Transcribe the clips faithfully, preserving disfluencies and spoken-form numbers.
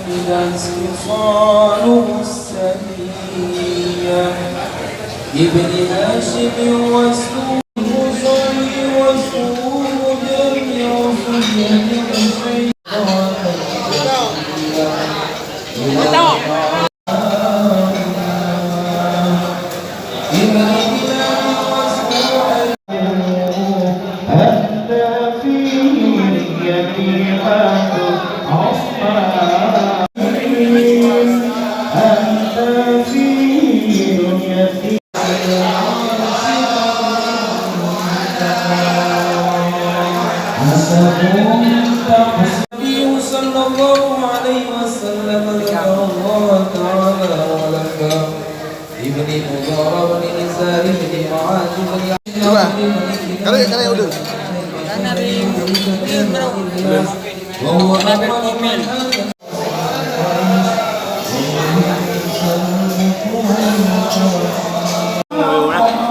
إذا استفصاله السنية. ابن هاشم واسمه مصلي واسمه جميع سنة الشيطان. أنت فيه يتيمة عثمان، أنت فيه يتيمة. النبي صلى الله عليه وسلم ذكر الله تعالى ولبى ابن مضر بن نزار بن معاذ بن Dua. Kali, kali udah. وهو أول من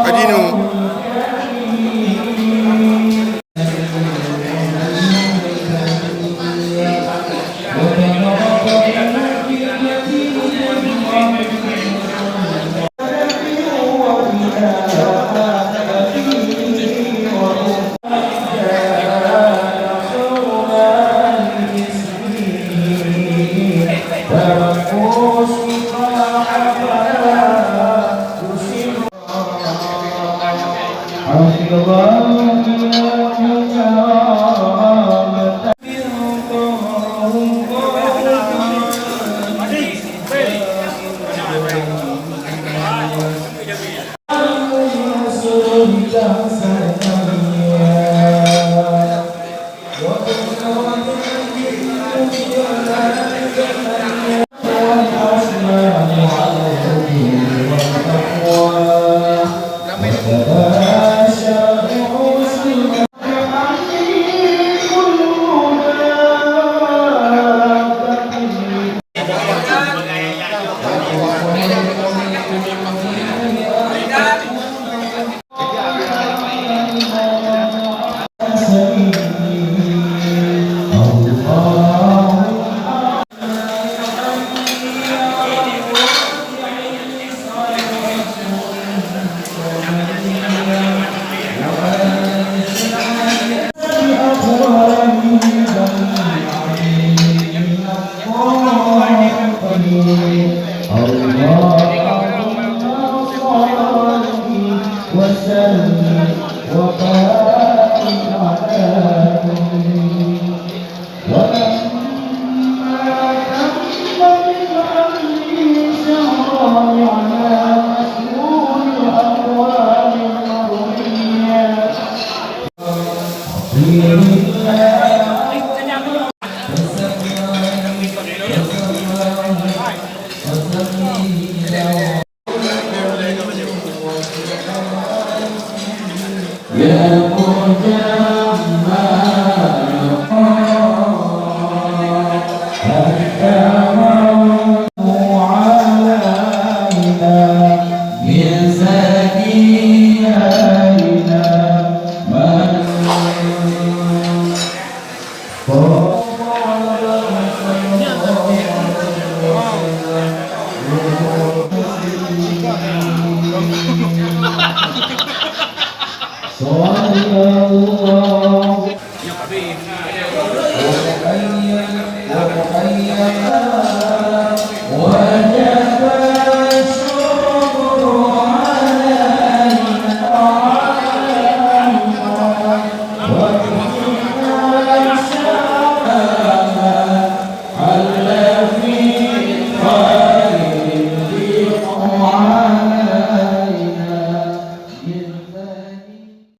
Adinu. اللهم صل وسلم وبارك على محمد. ولما تم من أمره شهران على مشهور الأقوال المروية.